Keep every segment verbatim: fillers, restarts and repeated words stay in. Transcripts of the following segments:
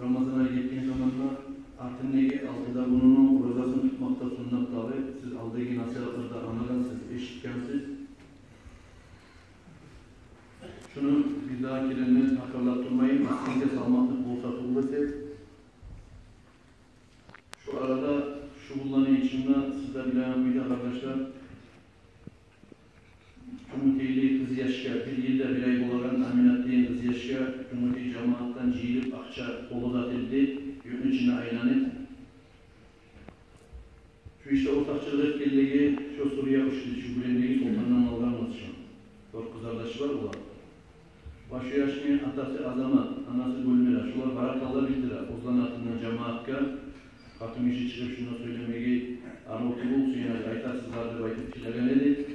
Рамазан ай гетген заманда артындагъы алты да гюнюню оразасын тутмакъ да суннат дагъы. Сиз алдагъы насигьатларда англагъансыз, эшитгенсиз. Шуну бир дагъы керен мен такъырлап турмайым, эсигизге салмакълыкъ болса тюгюл эсе. Шу арада шугъулланы ичинде, сиз де билеген кюйде, къардашлар, Жюнгютейли къызъяшгъа, бир йыл да бир ай болагъан Аминат деген къызъяшгъа Жюнгютей жамаатдан жыйылып акъча къол узатылды, юртну ичинде айланып. Шу ишде ортакъчылыкъ этгенлеге шо Сурия Уштиди, шу Гюлендеги Солтандан алгъанбыз шо. Дёрт къызардаш бар олар. Ва шу яшны атасы Азамат, анасы Гюлмира, шулар баракалла билдире оьзлени атындан жамаатгъа. Къатын гиши чыгъып шунда сёйлемеге арив тюгюл, сюйген айтарсызлар деп айтып тилеген эди.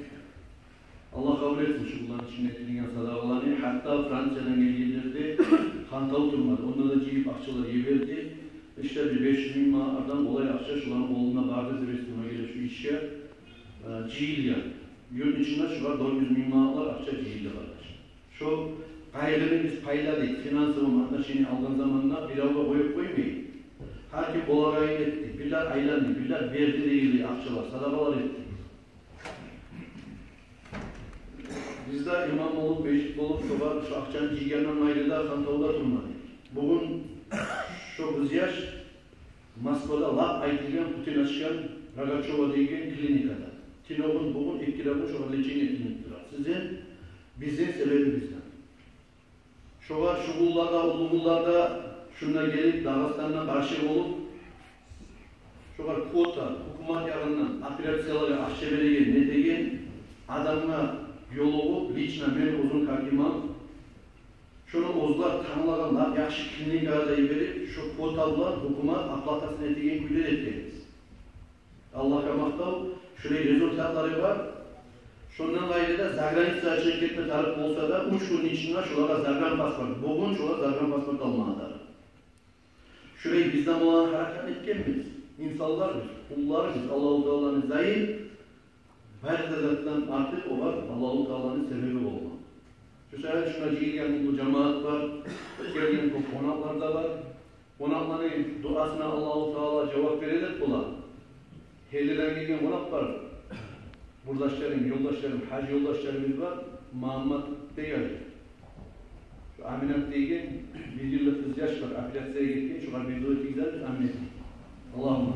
Аллагь къабул этсин шуланы ичинде этилген садагъаланы. Гьатта Франциядан гелгенлер де хантав турмады. Онда да жыйып акъчалар йиберди. Ишде бир беш юз минг манатлардан къолай акъча шуланы къолунда барды деп эсиме геле шу ишге, э, жыйылгъан. Юртну ичинде шулар дёрт юз минг манатлар акъча жыйылды, къардаш. Шо къайгъыны биз пайладыкъ, финансовый отношение алгъан заманда биревге къоюп къоймай. Гьар ким болагъанын этди, бирлер айланды, бирлер берди дегенлей акъчалар, садагъалар этди. Биз де имам болуп, межит болуп, шогъар шо акъчаны жыйгъандан къайры да хантавда турмадыкъ. Бугюн шо къызъяш Москвада лап айтылгъан, Путин ачгъан Рогачёва деген клиникада. Тюнегюн, бугюн, эки де гюн шогъар лечение этилинип тура. Сизин, бизин себебибизден. Шогъар шугъуллар да, уллулар да шунда гелип, Дагъыстанда къаршы болуп, шогъар квота, гьукумат ягъындан операцияларгъа акъча береген, нетеген адамгъа ёлугъуп, лично мен оьзюм, как имам, шону оьзлер танглагъан лап яхшы клиникалагъа йиберип, шо квота булан гьукумат оплатасын этеген кюйде этгенбиз. Аллагьгъа макътав, шулай результатлары бар. Шондан къайры да заграницагъа чыгъып гетме тарыкъ болса да, уьч гюнню ичинде шолагъа загранпаспорт. Бугюн шолар загранпаспорт алмагъа тарыкъ. Шулай биз де булан гьаракат этгенбиз. Инсанларбыз, къулларбыз, Аллагьу Тааланы зайы. Бары да затдан артыкъ олар Аллагьу Тааланы себеби болгъан. Шу саялы шунда жыйылгъан бу жамаат бар, гелген кёп къонакълар да бар. Къонакъланы дуасына Аллагьу Таала жавап бере деп бола. Гьелиден гелген къонакъ бар. Къурдашларым, ёлдашларым, гьаж ёлдашларыбыз бар. Магьаммат деген, шо Аминат деген бир йыллыкъ къызъяш бар, операциягъа гетген, шогъар бир дуа этигиз, Аминат. Аллагьумма.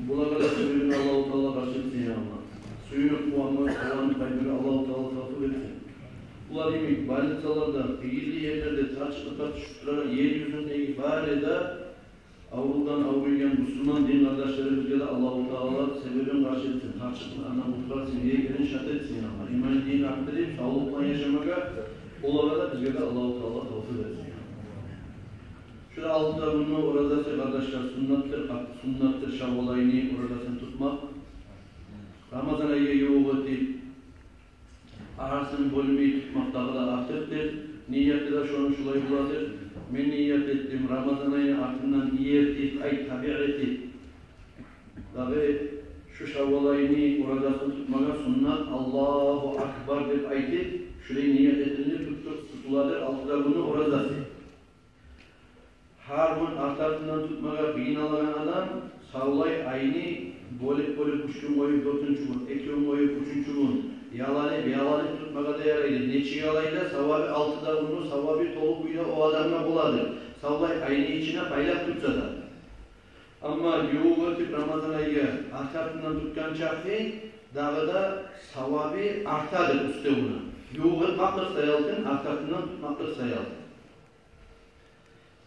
Булагъа да сююнюп Аллагьу Таала къаршы этсин, я Аллагь. Сююнюп, къуванма, къуванып къайтмагъа Аллагьу Таала тавфикъ этсин. Булар йимик больницаларда, къыйынлы ерлерде, тарчыкълыкъгъа тюшюп турагъан ер юзюндеги бары да аврувдан авруйгъан бусурман дин къардашларыбызгъа да Аллагьу Таала себебин къаршы этсин, тарчыкълыкъларындан къутгъарсын, йимиклерин шат этсин, я Аллагь. Иман, дин артдырып, савлукъ булан яшамагъа олагъа да, бизге де Аллагьу Таала тавфикъ этсин. Шу алты да гюнню оразасы, къардашлар, суннатдыр, къатты суннатдыр Шаввал айны оразасын тутмакъ. Рамазан айгъа ювукъ этип, арасыны бёлмей тутмакъ дагъы да артыкъдыр. Нияты да шону шулай боладыр. Мен ният этдим, Рамазан айны артындан иертип, ай, табиъ этип, дагъы шу Шаввал айны оразасын тутмагъа суннат, Аллагьу акбар деп айтып, шулай ният этилинип тутуп, тутуладыр алты да гюнню оразасы. Гьар гюн арт-артындан тутмагъа къыйналагъан адам савлай айны бёлюп-бёлюп, уьч гюн къоюп дёртюнчю гюн, эки гюн къоюп уьчюнчю гюн, яланып-яланып тутмагъа да ярайды. Нечик алай да, савабы алты да гюнню савабы толу кюйде о адамгъа болады, савлай айны ичине пайлап тутса да. Амма ювукъ этип Рамазан айгъа арт-артындан тутгъан чакъы, дагъы да савабы артады уьстевюне. Ювукъ этмакълыкъ саялы, арт-артындан тутмакълыкъ саялы.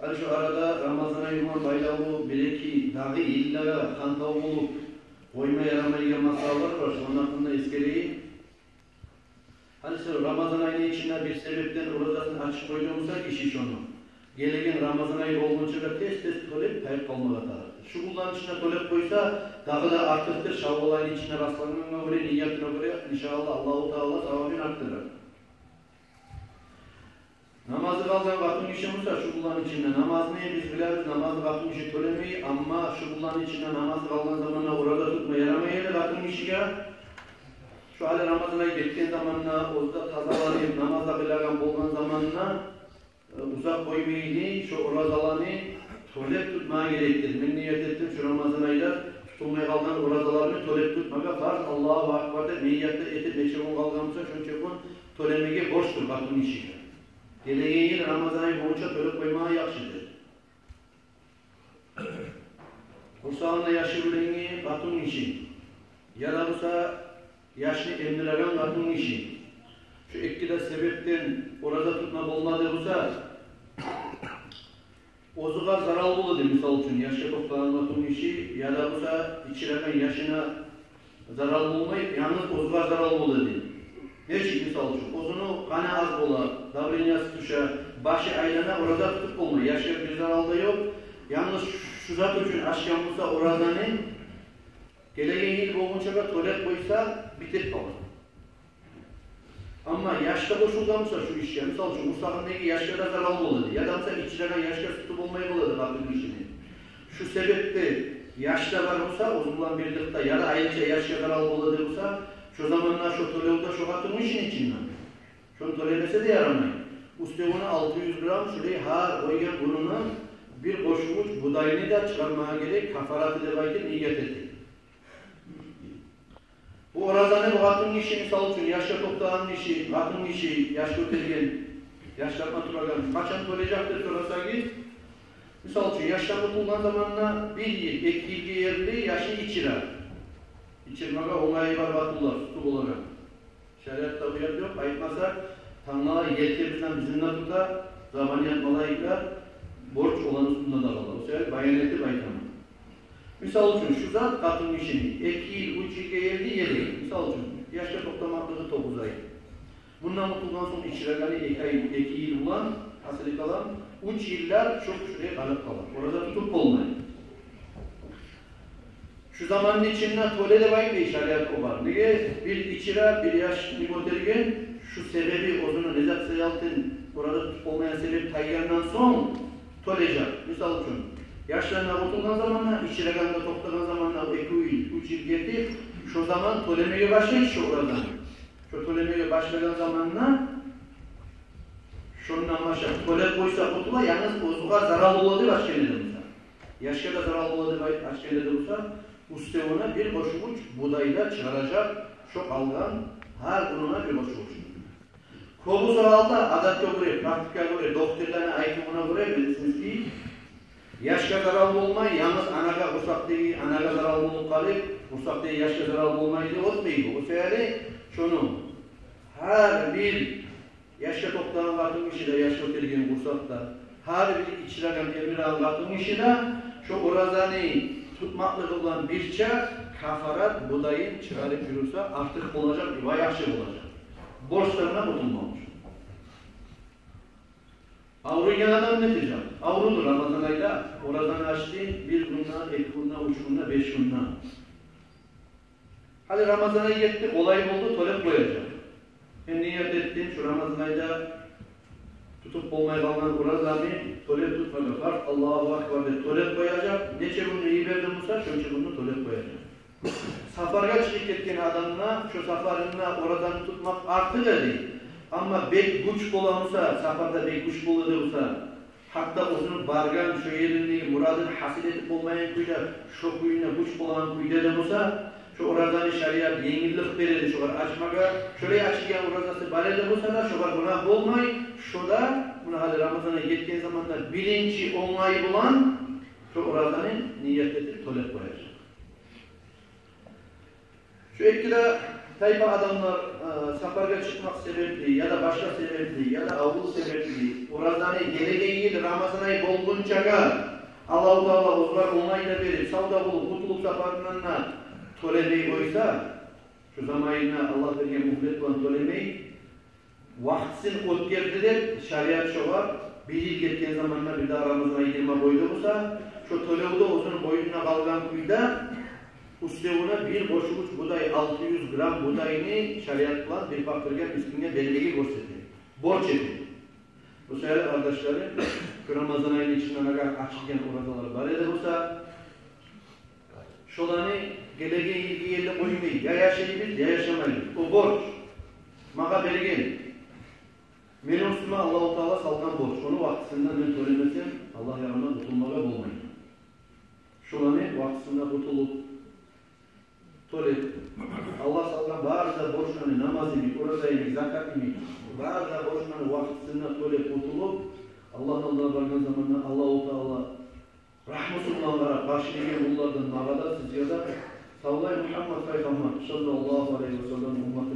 Гьали шу арада Рамазан ай булан байлавлу бир-эки дагъы йыллагъа хантав болуп къойма ярамайгъан масъалалар бар, шону гьакъында эсгерейим. Гьали шу Рамазан айны ичинде бир себепден оразасын ачып къойду буса гиши, шону гелеген Рамазан ай болгъунчагъа тез-тез тёлеп тайып къалмагъа тарыкъ. Шу гюнлени ичинде тёлеп къойса, дагъы да артыкъдыр, Шаввал айны ичинде раслангъангъа гёре, ниятына гёре, иншааллагь, Аллагьу Таала савабын артдырар. Намазы къалгъан къатын гиши буса шу гюнлени ичинде, намазны биз билебиз, намазны къатын гиши тёлемей, амма шу гюнлени ичинде намазы къалгъан заманда ораза тутма ярамай эди къатын гишиге. Шу гьали Рамазан ай гетген заманда, оьзю де тазаланып, намаз да къылагъан болгъан заманда, э, узакъ къоймайлы шу оразаланы тёлеп тутмагъа герекдир. Мен ният этдим шу Рамазан айда тутулмай къалгъан оразаларымны тёлеп тутмагъа, фарз, Аллагьу акбар деп ният да этип, нече гюн къалгъан буса, шонча гюн тёлемеге борчдур къатын гишиге. Гелеген йыл Рамазан ай боюнча тёлеп къоймагъа яхшыдыр. Къурсагъында яшы булангъы къатын гиши, яда буса яшны эмдиреген къатын гиши, шу эки де себепден ораза тутма болмады буса, оьзюне зарал болады, мисал учун, яшгъа токътагъан къатын гиши, яда буса ичиреген яшына зарал болмай, янгыз оьзюне зарал болады. Нечик, мисал учун, оьзюню къаны аз бола, давлениясы тюше, башы айлана, ораза тутуп болмай, яшгъа бир зарал да ёкъ. Янгыз шу зат учун ачгъан буса оразаны, гелеген йыл болгъунчагъа тёлеп къойса, битип къала. Амма яш да къошулгъан буса шу ишге, мисал учун, къурсагъындагъы яшгъа да зарал болады, яда буса ичиреген яшгъа сютю болмай къалады къатын гишини. Шу себепде яш да бар буса, оьзю булан бирликде, яда айрыча яшгъа зарал болады буса, шо заманда шо тёлев де шо къатын гишини ичинден. Шону тёлемесе де ярамай. Уьстевюне алты юз грамм шулай гьар къойгъан гюнюне бир къошувуч будайны да чыгъармагъа герек, кафараты деп айтып, ният этип. Бу оразаны бу къатын гиши, мисал учун, яшгъа токътагъан гиши, къатын гиши, яш гётерген, яшлатма турагъан, къачан тёлежек деп сорасагъыз, мисал учун, яшдан къутулгъан заманда бир йыл, эки йылгъа ерли яшны ичире. Ичирмеге онгайы бар къатынлар, сютю болагъан. Шариатда бу ерде ёкъ, айтмаса, тангала ерте бизин, бизин де тута, забаният малайиклер борч оланы уьстюнде де къала. О себепден баян этип айтаман. Мисал учун, шу зат къатын гишини эки йыл, уьч йылгъа ерли ерли. Мисал учун, яшгъа токътамакълыгъы тогъуз ай. Мундан къутулгъан сонг ичирегени эки ай, эки йыл булан, гьасили калам, уьч йыллар шо шулай къалып къала. Ораза тутуп болмай. Шу заманны ичинде тёле деп айтмай шариат огъар. Неге? Бир ичире, бир яшны гётерген, шу себеби, оьзюню не зат саялтын ораза тутуп болмайгъан себеп тайгъандан сонг тёлежек. Мисал учун, яшдан да къутулгъан заманда, ичирегенде токътагъан заманда, о эки йыл, уьч йыл гетип, шо заман тёлемеге башлай шо оразаны. Шо тёлемеге башлагъан заманда, шондан башлап тёлеп къойса, къутула, янгыз оьзюне зарал болады деп ачгъан эди буса. Яшгъа да зарал болады деп ай-, ачгъан эди буса, уьстевюне бир къошувуч будай да чыгъаражакъ, шо къалгъан гьар гюнюне бир къошувуч. Кёбюсю гьалда, адатгъа гёре, практикагъа гёре, докторланы айтывуна гёре, медицинский, яшгъа зарал болмай, янгыз анагъа, къурсакъдагъы анагъа зарал болуп къалып, къурсакъдагъы яшгъа зарал болмай деп оьтмей бу. О себепли шону гьар бир яшгъа токътагъан къатын гиши де, яш гётерген, къурсакъда, гьар бир ичиреген, эмдиреген къатын гиши де шо оразаны тутмакълыгъы булан бирче кафарат будайын чыгъарып юрюсе, артыкъ болажакъ ва яхшы болажакъ. Борчларындан къутулмакъ учун. Авруйгъан адам не этежек? Авруду Рамазан айда, оразаны ачды, бир гюнде, эки гюнде, уьч гюнде, беш гюнде. Гьали Рамазан ай гетди, къолай болду, тёлеп къояжакъ. Мен ният этдим шу Рамазан айда тутуп болмай къалгъан оразамны тёлеп тутмагъа, фарз, Аллагьу акбар деп тёлеп къояжакъ. Нече гюнню йиберди буса, шонча гюнню тёлеп къояжакъ. Сапаргъа чыгъып гетген адамгъа шо сапарында оразаны тутмакъ артыкъ эди. Амма бек гюч бола буса, сапарда бек гюч бола эди буса, гьатта оьзюню баргъан шо ериндеги мурадын гьасил этип болмайгъан кюйде, шо кюйде гюч болагъан кюйде де буса, шо оразаны шариат енгиллик береди шогъар ачмагъа. Шолай ачылгъан оразасы бар эди буса да, шогъар гюнагь болмай, шо да, муна гьали Рамазан ай гетген заманда биринчи онгай булан шо оразаны ният этип тёлеп къояжакъ. Шо эки де Тайпа адамлар, э, сапаргъа чыкъмакъ себепли, яда башгъа себепли, яда аврув себепли, оразаны гелеген йыл Рамазан ай болгъунчагъа Аллагьу Таала оьзюне онгай да берип, сав да болуп, къутулуп сапарындан да тёлемей къойса, шо заманына Аллагь берген мюгьлет булан тёлемей, вакътисин оьтгерди деп шариат шогъар, бир йыл гетген заманда бир дагъы Рамазан ай гирме къойду буса, шо тёлев де оьзюню бойнуна къалгъан кюйде, уьстевюне бир бошувуч будай, алты юз грамм будайны шариат булан бир пакъыргъа, мискинге бермеге гёрсете, борч эте. Бу саялы, къардашларым, шо Рамазан айны ичинде нагагь ачылгъан оразалар бар эди буса, шоланы гелеген йылгъа ерли къоймай, я яшайбыз, я яшамайбыз. О борч. Магъа берген. Мени уьстюме Аллагьу Таала салгъан борч. Ону вакътисинде мен тёлемесем, Аллагь янындан къутулмагъа болмай. Шоланы вакътисинде къутулуп, тёлеп, Аллагь салгъан бары да борчланы, намаз йимик, ораза йимик, закат йимик, бары да борчланы вакътисинде тёлеп къутулуп, Аллагьны алдына баргъан заманда Аллагьу Таала рагьмусу булан къарап къаршылайгъан къуллардан магъа да, сизге де, савлай Мугьаммад пайхаммар саллаллагьу алайгьи ва саллам умматы